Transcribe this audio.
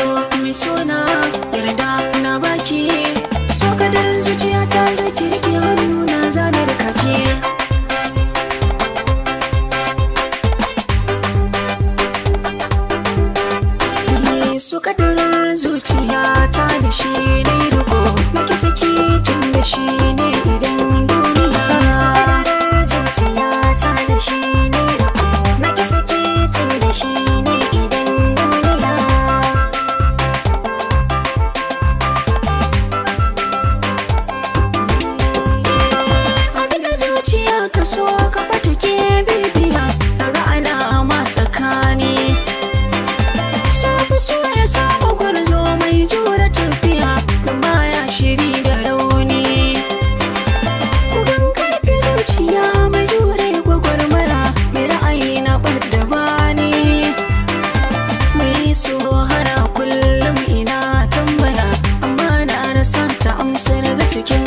So mai suna yarda na baki, so kadarin zuciya ta zo ki rike hannu na zanar kaki. So kadarin zuciya ta da shi na riko, na ki saki tun da shi ne idan duniya. So kadarin zuciya ta da shi ne riko, na ki saki tun da shi ne idan duniya. Abin da zuciya ka so ka fata ke bibiya, daga alama tsakani. So ya samu gwarzo mai jure tafiya, da baya shiri da rauni. Kugan karfi zuciya mai jure gwagwarmaya, mai ra'ayi na ɓadda bani. Mai so hara kullum ina tambaya, amma na rasa ta amsa daga cikin